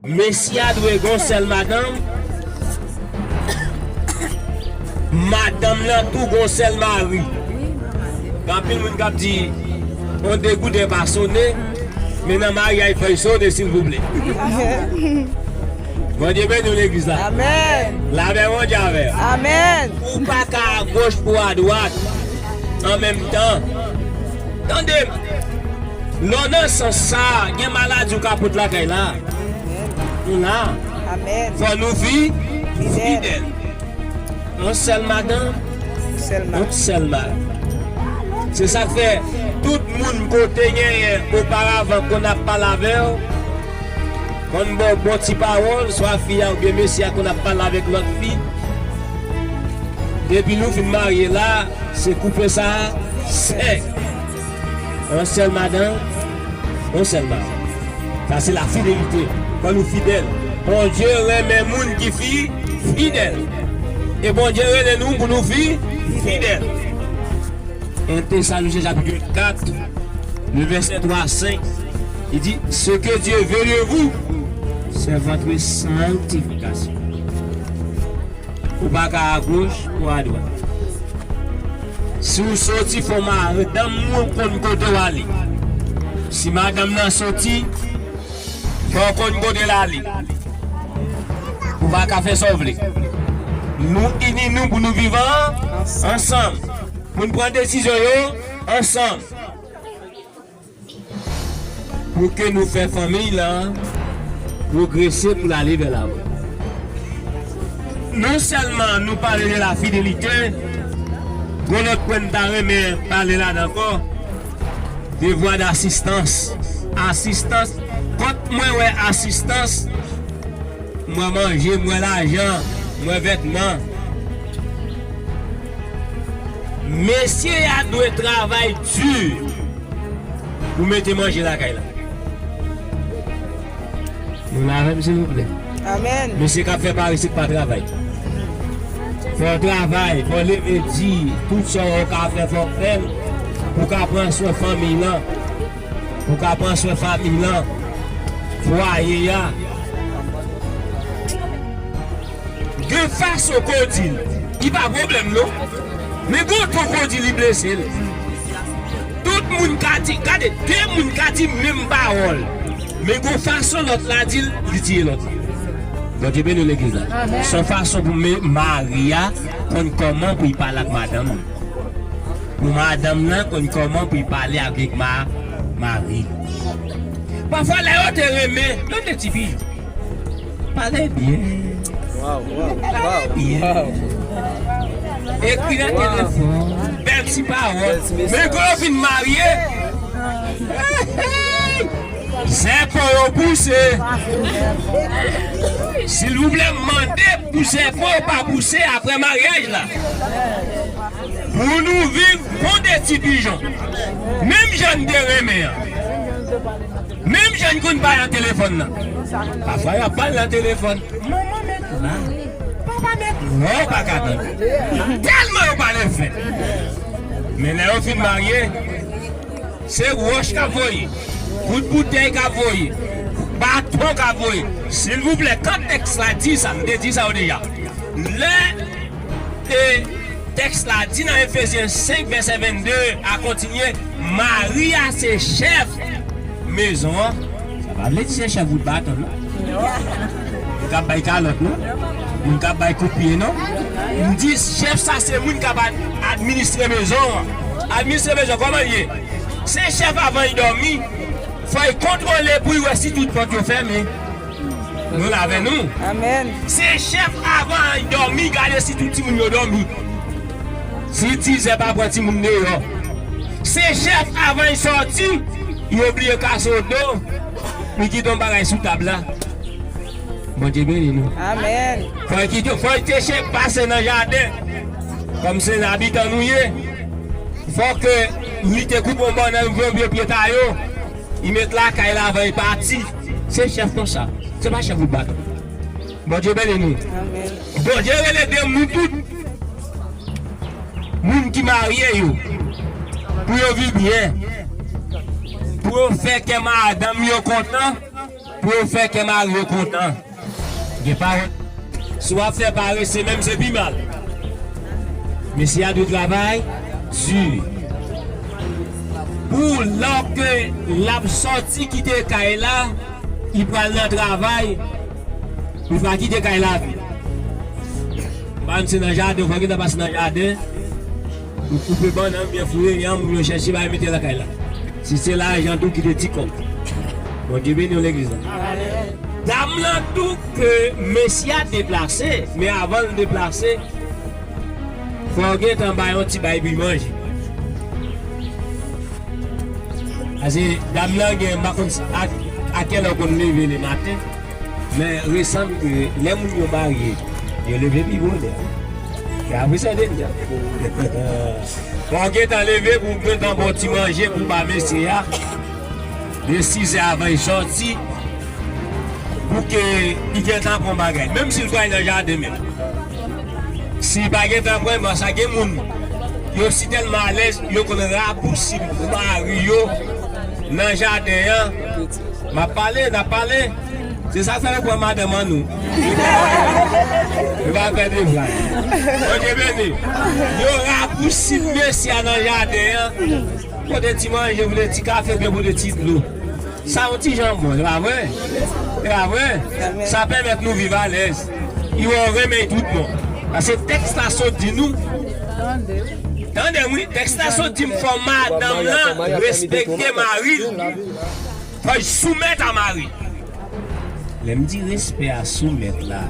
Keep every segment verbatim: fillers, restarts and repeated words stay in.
Mesye a dwe gon sèl madanm, madanm nan tou gon sèl mari. Gen anpil moun k ap di, on degouden pa sonnen, men nan maryaj fò l sonnen silvouplè. Bondye beni w legliz la. Amèn. Lapè Bondye avè w. Amèn. Ou pa ka agoch pou adwat an menm tan. Tande m. Lè w nan sans sa, gen maladi w ka pot lakay la. Nou la. Amèn. Fò nou fi, fidèl. Yon sèl madanm, yon sèl mari. Se sa k fè, tout moun ke w te genyen oparavan konn ap pale avè w, konn ba w bon ti pawòl, swa fi a oubyen mesye a konn ap pale avèk lòt fi. Depi nou fin marye la, se koupe sa sèk. Yon sèl madanm, yon sèl mari. Sa se lafidelite. Fò nou fidèl. Bondye renmen moun ki fi, fidèl. E Bondye rele nou pou nou fi, fidèl. En Tesalonichen chapitre quatre, le verset trois à cinq, il dit, ce que Dieu veut de vous, c'est votre sanctification. Ou pa ka agoch ou adwat. Si w soti, fò madanm ou konn kote w ale. Si madanm nan soti, fò w konn kote l ale. Ou pa ka fè sa w vle. Nou ini nou pou nou viv an, ansanm. Pou n pran desizyon yo ansanm. Pou ke nou fè fanmiy lan pwogrese pou l ale vè lavan. Non sèlman nou pale de lafidelite, gon lòt pwen m ta renmen pale ladan ankò, devwa dasistans. Asistans, kot mwen wè asistans, m wè manje, m wè lajan, m wè vètman. Mesye a dwe travay di pou mete manje lakay la. Nou la avè m, silvouplè? Amèn. Mesye k ap fè paris, se pa travay. Fò w travay, fò w leve di, tout sa w ka fè, fò w fè l, pou w ka pran swen fanmiy lan. Ou ka pran swen fanmiy lan, fwaye a. Gen fason ke w di l, li pa pwoblèm non. Men gen yon ton ke w di l, li blese l. Tout moun ka di, gade, de moun ka di menm pawòl. Men gen yon fason lòt la di l, li tiye lòt la. Bondye beni w legliz la. Amèn. Se yon fason pou me-, mari a konn kòman pou l pale ak madanm li. Pou madanm nan konn kòman pou l pale avèk ma-, mari l. Pafwa, lè yo te renmen, yo te ti pijan. Pale byen. Pale byen. Ekri nan telefòn. Bèl ti pawòl. Men kou yo fin marye, zèpo yo pouse. Silvouplè, mande pou zèpo yo pa pouse apre maryaj la. Pou nou viv kon de ti pijan. Menm jan n te renmen an. Menm jan n konn pale nan telefòn nan. Pafwa y ap pale nan telefòn. Manman mèt la. Papa mèt la. Ou pa ka tande. Tèlman yo pale fèt. Men lè yo fin marye, se wòch k ap voye. Kout boutèy k ap voye. Baton k ap voye. Silvouplè, kan tèks la di sa, m te di sa yo deja. Lè E tèks la di nan Efezyen senk, vèsè vennde a kontinye, mari a se chèf mezon an. Sa pa vle di se chèf bout baton, non. Moun k ap bay kalòt, non. Moun k ap bay kout pye, non. M di chèf sa se moun k ap ad-, administre mezon an. Administre mezon, kòman l ye? Se chèf avan l dòmi. Fò l kontwole pou l wè si tout pòt yo fèmen. Nou la avè nou. Amèn. Se chèf avan y dòmi, gade si tout timoun yo dòmi. Si dizè pa pran timoun deyò. Se chèf avan y sòti, yo bliye kase w do, li kite yon bagay sou tab la. Bondye beni nou. Amèn. Fò y kite, fò y te che-, pase nan jaden. Kòm se abitan nou ye, fò ke li te koupe yon bannann, yon vye pye tayo. Li met lakay la avan li pati. Se chèf konsa. Se pa chèf bout baton. Bondye beni nou. Amèn. Bondye rele de nou tout. Moun ki marye yo. Pou yo viv byen. Pou yo fè kè madanm yo kontan. Pou yo fè kè mari yo kontan. Gen pawòl. Si w ap fè parese menm, se pi mal. Mesye a dwe travay di. Pou lè ke l ap sòti kite kay la, li pral nan travay, li pa kite kay la vide. Ban se nan jaden, ou pa gentan pase nan jaden. Ou koupe bannann, byen foure, yanm, ou yo chèche, bay mete lakay la. Si se lajan tou, kite ti kòb. Bondye beni w legliz la. Dam lan tou ke mesye a deplase, men avan l deplase, fò w gentan bay yon ti bay pou l manje. Paske dam lan gen, m pa konn a, a kèlè w konn leve le maten. Men resan ke lè moun yo marye, yo leve pi bonè. E apre sa, de fwa w gentan leve pou w gentan ba w ti manje pou w ba mesye a. De sizè avan l sòti, pou ke li gentan pran bagay. Menm si l pral nan jaden menm. Si l pa gentan pran, men sa gen moun, yo si tèlman alèz, yo konn rapousi mari yo nan jaden an. M ap pale, n ap pale. Se sa k fè yo pran madanm an nou. Yo pa fè de vag. Bondye beni. Yo rapousi mesye a nan jaden an. Pote ti manje, pote ti kafe, oubyen pote ti dlo. Sa yon ti jan bon, se pa vre? Se pa vre? Sa pèmèt nou viv alèz. Yo renmen tout bon. Paske tèks la sot di nou. Tande m wi, tèks la sot di m fò madanm lan respekte mari l. Fò l soumèt a mari l. Lè m di respè a soumèt la,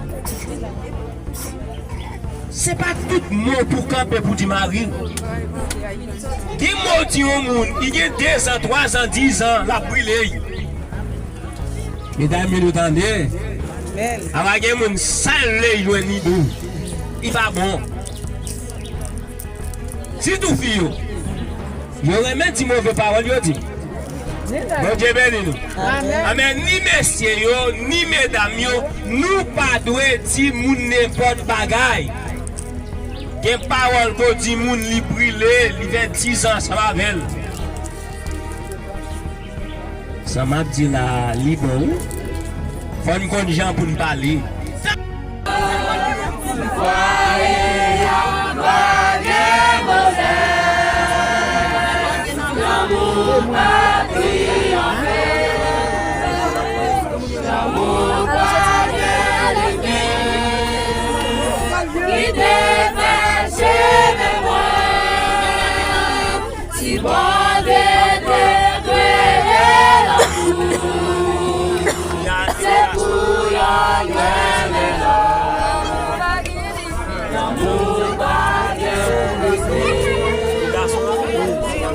se pa tout mo pou kanpe pou di mari l. Gen mo w di yon moun, li gen dezan, twazan, dizan, l ap brile l. Medam yo, nou tande? Apa gen moun, sa l vle jwenn li di w. Li pa bon. Sitou fi yo. Yo renmen di move pawòl, yo di. Bondye beni nou. Amèn. Amèn. Ni mesye yo, ni medam yo, nou pa dwe di moun nenpòt bagay. Gen pawòl ke w di moun, li brile, li fè dizan ansanm avè l. Sa m ap di la, li bon wi. Fò n konn jan pou n pale. Fwaye a pa gen bonè. Lanmou pa triyonfe. Lanmou pa gen limit. Li te fè chemen mwen. Si Bondye te kreye lanmou, se pou yo renmen lòt. Lanmou pa gen limit.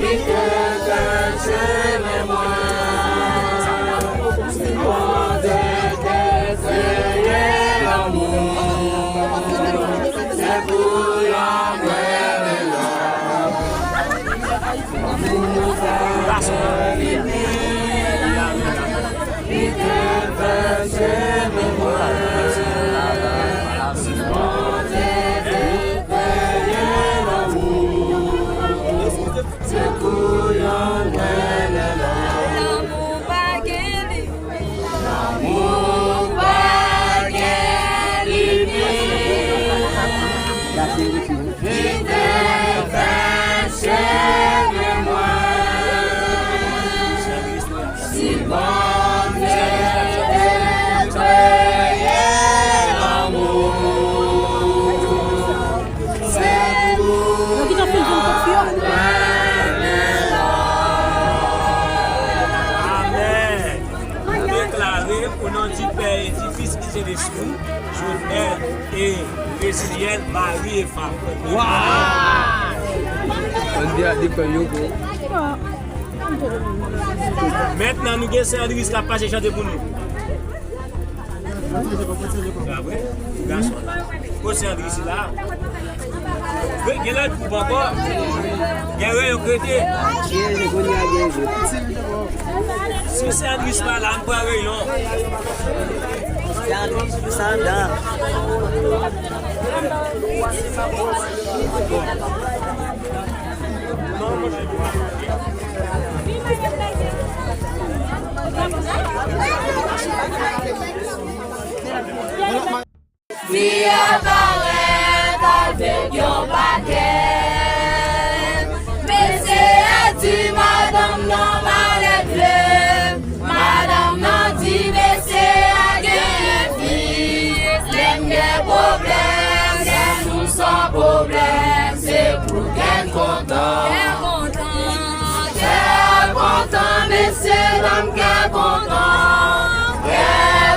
Li te fè chemen mwen. Si Bondye te kreye lanmou, se pou yo renmen lòt. Lanmou pa gen limit. Lanmou pa gen limit. Li te fè chemen mwen. Si Bondye te kreye lanmou, se pou yo renmen lòt. Amèn. Deklare o non di Pè e di Fis e di Sentespri, Jovenel e Resilien, mari e fanm. Waw! Mentnan, nou gen sè Andris k ap pase chante pou nou. Gason la. Kote sè Andris la? Gen lòt gwoup ankò? Gen reyon k rete? Si sè Andris pa la, ann pran reyon. Sè Andris, sa dan. Fi a parèt avèk yon pakèt. Mesye a di madanm nan malèt vle. Madanm nan di mesye a genyen fi. Lè m gen pwoblèm, lè nou san pwoblèm, se pou kè n kontan. Kè kontan, mesye dam, kè kontan. Kè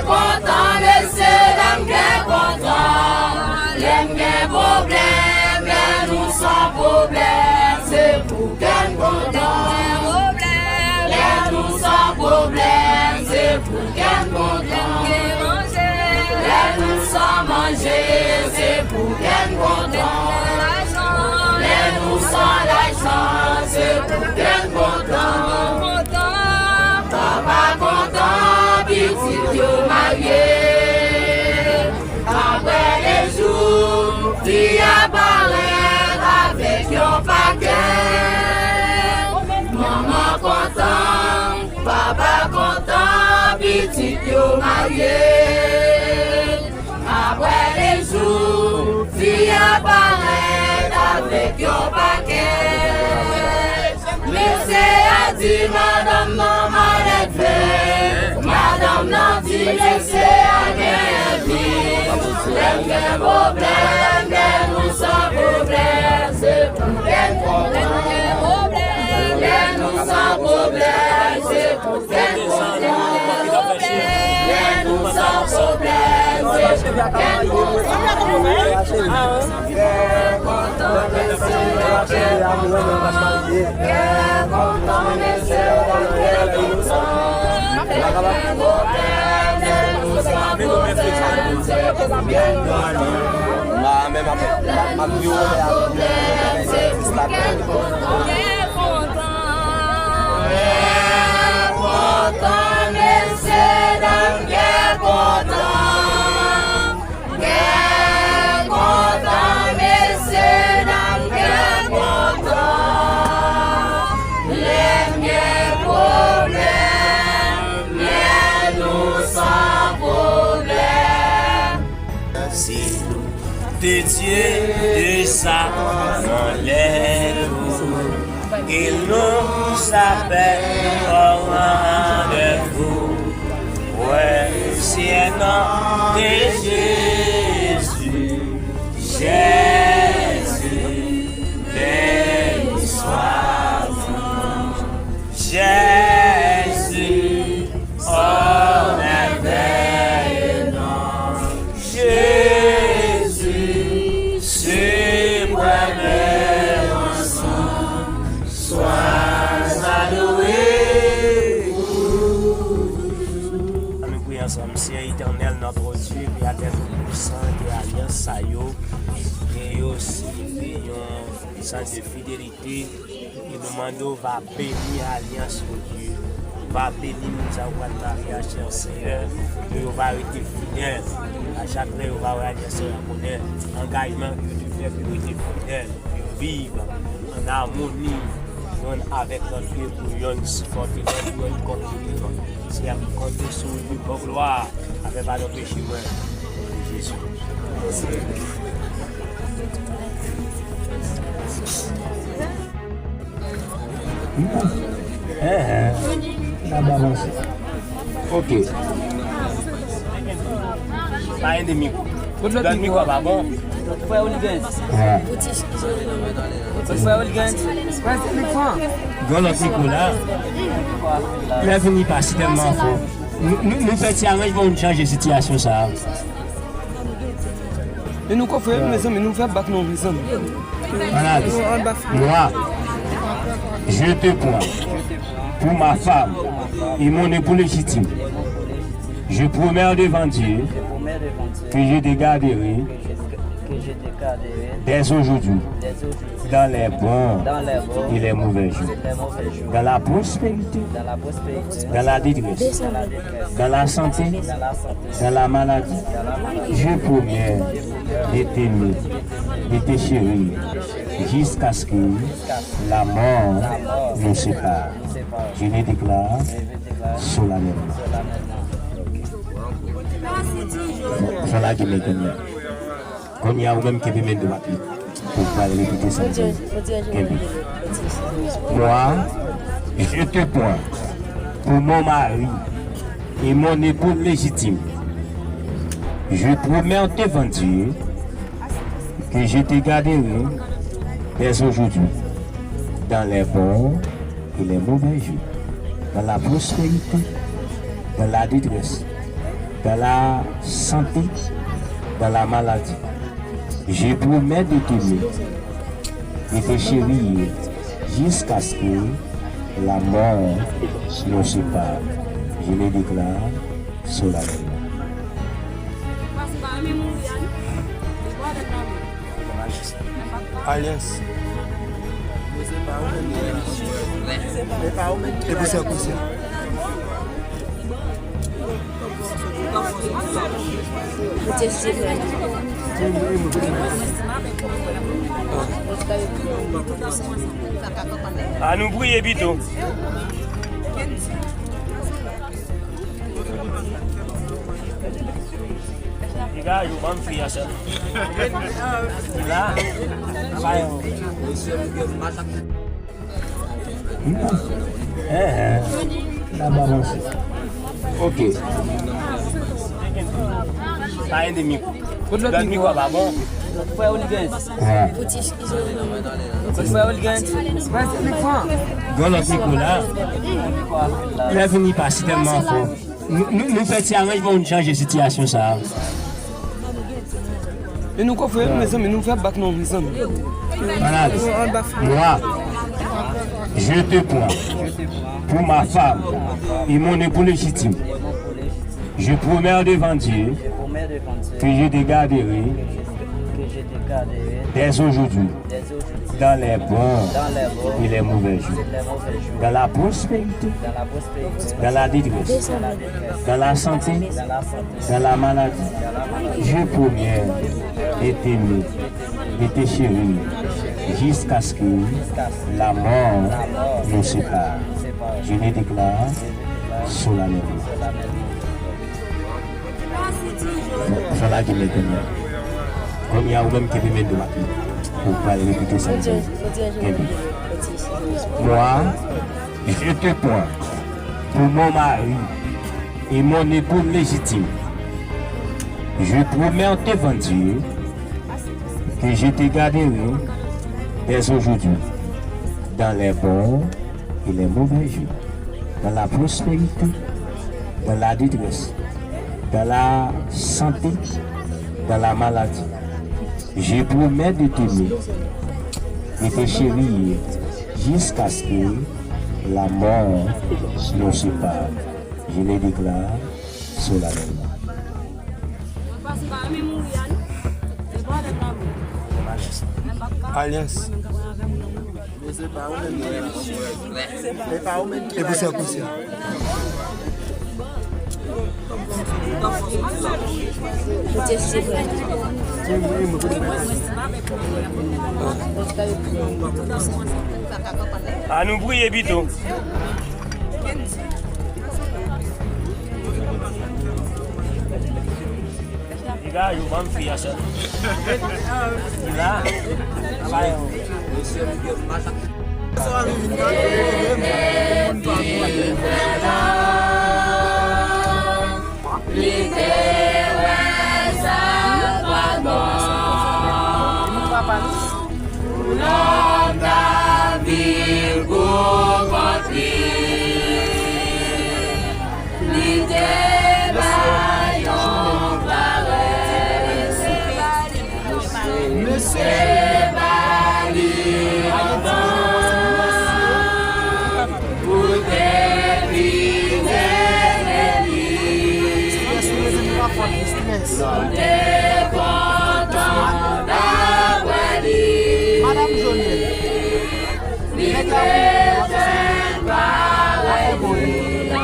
kontan, mesye dam, kè kontan. Lè m gen pwoblèm, lè nou san pwoblèm, se pou kè n kontan. Lè nou san pwoblèm, se pou kè n kontan. Lè nou san manje, se pou kè n kontan. Lè nou san lajan, se pou kè n kontan. Papa kontan, pitit yo marye. Apre de jou, fi a parèt avèk yon pakèt. Manman kontan, papa kontan, pitit yo marye. Apre de jou, fi a parèt avèk yon pakèt. Mesye a di madanm nan malèt vle. Madanm nan di mesye a genyen fi. Lè m gen pwoblèm, lè nou san pwoblèm, se pou kè n kontan. Lè nou san pwoblèm, se pou kè n kontan. Lè nou san pwoblèm, se pou kè n kontan. Kè kontan, mesye dam, kè kontan. Kè kontan, mesye dam, kè kontan. Lè m gen pwoblèm, lè nou san pwoblèm, se pou kè n kontan. Mwen menm, m ap, m ap, m ap viv wè a. Kè kontan. Kè kontan, mesye dam, kè kontan. Kè kontan, mesye dam, kè kontan. Lè m gen pwoblèm, lè nou san pwoblèm. Si te Dieu de sa nan lè nou. Et nous appelle au rendez-vous. Precieux nom de Jésus, Jésus, béni sois-tu. Jésus, oh merveilleux nom. Jésus, suprême et ensemble, sois adoré. Ann nou priye ansanm. Seyè Etènèl, notre Dieu, Créateur Tout-Puissant, ke alyans sa yo, ke yo siyifi yon sans de fidelite. E nou mande w va beni alyans yo, Dye. Va beni moun sa yo pral marye a, chè Seyè, pou yo va rete fidèl. A chak lè yo va wè alyans sa yo, konnen angajman ke yo te fè pou yo rete fidèl, pou yo viv ann amoni yonn avèk lòt, Dye, pou yonn sipòte lòt, yonn konplete lòt. Seyè, m konte sou ou, Dye, bon glwa. Afè padon peche mwen. Jezi. N ap avanse. Ok. Pa ede mikwo. Lòt mikwo a pa bon. Frè Wilgens. Frè Wilgens. Gen lòt mikwo la. Lè vini pa si tèlman fò. Nou, nou, nou fè ti aranjman pou n chanje sitiyasyon sa a. E nou kofre, mezanmi, nou fè bak non, mezanmi. Malad. Moi, je te prends pour ma femme et mon époux légitime. Je promets devant Dieu que je te garderai dès aujourd'hui dans les bons et les mauvais jours, dans la prospérité, dans la détresse, dans la santé, dans la maladie. Je promets de t'aimer, de te chérir, jusqu'à ce que la mort nous sépare. Je le déclare solennellement. Fò lage men kounye a. Kounye a, ou menm kenbe men dwat li. Ou pral repete sa m di. Kenbe. Moi, je te prends pour mon mari et mon époux légitime. Je promets devant Dieu que je te garderai dès aujourd'hui, dans les bons et les mauvais jours, dans la prospérité, dans la détresse, dans la santé, dans la maladie. Je promets de t'aimer, de te chérir, jusqu'à ce que la mort nous sépare. Je le déclare solennellement. Alyans. E pou sa konsa. An nou priye pito. Piga yo ban m fi a sèl. Piga. Aba yo. Enhen. N ap avanse. Ok. Pa ede mikwo. Gad mikwo a pa bon. Frè Wilgens. Frè Wilgens. Gen lòt mikwo la. Lè vini pa si tèlman fò. Nou, nou, nou fè ti aranjman pou nou chanje sitiyasyon sa a. E nou kofre, mezanmi, nou fè bak non, mezanmi. Malad. Moi, je te prends pour ma femme et mon époux légitime. Je promets devant Dieu que je te garderai dès aujourd'hui, dans les bons et les mauvais jours, dans la prospérité, dans la détresse, dans la santé, dans la maladie. Je promets de t'aimer, de te chérir, jusqu'à ce que la mort nous sépare. Je le déclare solennellement. Fò lage men kounye a. Kounye a, ou menm kenbe men dwat li. Ou pral repete sa m di. Kenbe. Moi, je te prends pour mon mari et mon époux légitime. Je promets devant Dieu que je te garderai dès aujourd'hui, dans les bons et les mauvais jours, dans la prospérité, dans la détresse, dans la santé, dans la maladie. Je promets de t'aimer, de te chérir, jusqu'à ce que la mort nous sépare. Je le déclare solennellement. Alyans. E pou sa konsa. An nou priye pito. Piga yo ban m fi a sèl. Piga. Aba yo. Li te wè sa pa bon. Pou lòm ta viv pou kont li. Li te bay yon parèy. Mesye ba li anvan pou te vin ede li. Li te kontan dapre li. Li te fè l parèy.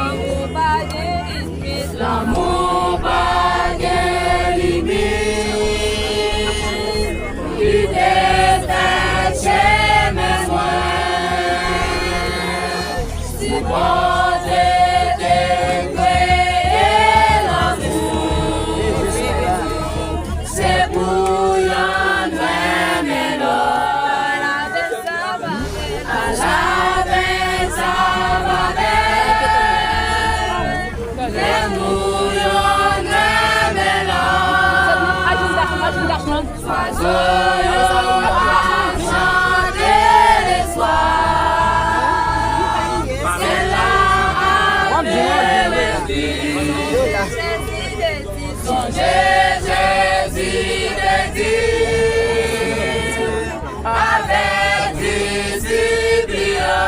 Lanmou pa gen limit. Lanmou pa gen limit. Li te fè chemen mwen. Si Bondye te kreye lanmou, Zwazo yo ap chante lespwa. Syèl la ap revèti. Sonje Jezi te di avèk disip li yo,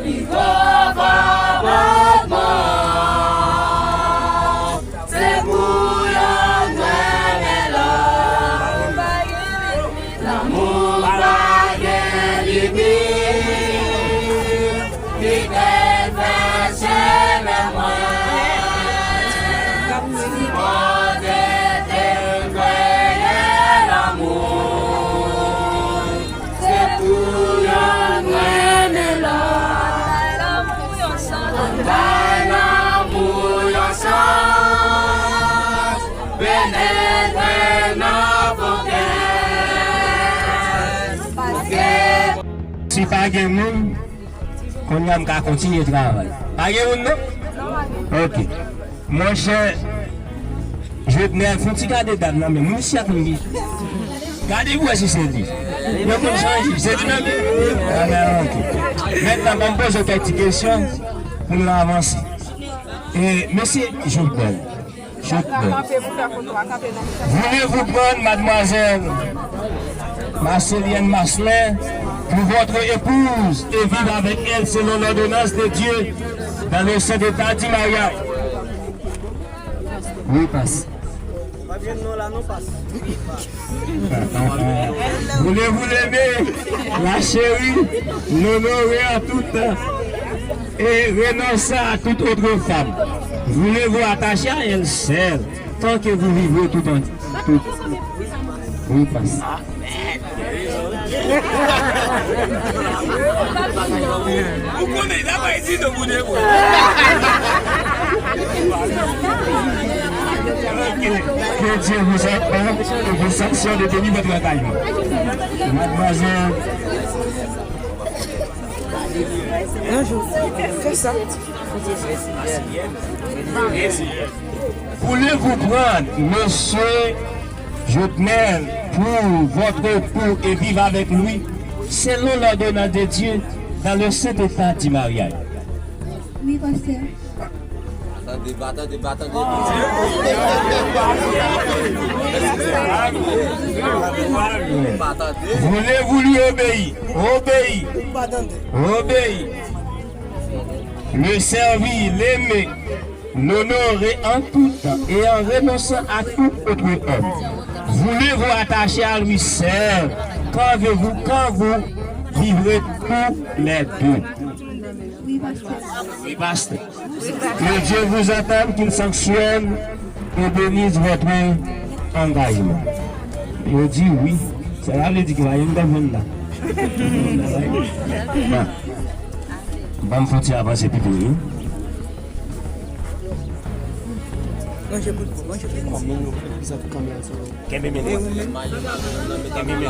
li pwovableman se pou yo renmen lòt. Lanmou pa gen limit. Li te fè chemen mwen. Si Bondye te kreye lanmou, se pou yo renmen lòt. Ann bay lanmou yon chans. Penetre nan fon kè. Si pa gen moun, kounye a m ka kontinye travay. Pa gen moun, non? Ok. Monchè, Jotnèl, fè yon ti gade dam nan, men moun isi a konn li. Gade pou wè si se li. Yo konn chanje. Se li menm? Ah, men, ok. Mentnan, ban m poze w kèk ti kesyon pou nou avanse. E, mesye Jotnèl, Jotnèl. Voulez-vous prendre mademoiselle Marcelienne Maslin pour votre épouse et vivre avec elle selon l'ordonnance de Dieu dans le saint état du mariage? Oui, pas. Voulez-vous l'aimer, la chérie, l'honorer en tout temps et renoncer à toute autre femme? Voulez-vous attacher à elle seule tant que vous vivrez tout en tout? Oui, pas. Ou konnen, n ap bay ti non pou de bon. Que Dieu vous entende et vous sanctionne et bénisse votre engagement. Mademoiselle. Bonjour. Fais ça. Voulez-vous prendre monsieur Jotnèl pour votre époux et vivre avec lui selon l'ordonnance de Dieu dans le saint état du mariage? Oui, pasteur. Voulez-vous lui obéir? Obéir. Obéir. Le servir, l'aimer, l'honorer en tout temps et en renonçant à tout autre homme. Voulez-vous attacher à lui seul quand vous, quand vous vivrez tous les deux? Oui, pasteur. Oui, pasteur. Que Dieu vous entende, qu'il sanctionne et bénisse votre engagement. Yo di wi. Sa vle di ki pa gen gòvèn la. Bon. Ban m fon ti avanse pi pre wi. Manje bout, manje bout. Kenbe men. Kenbe men.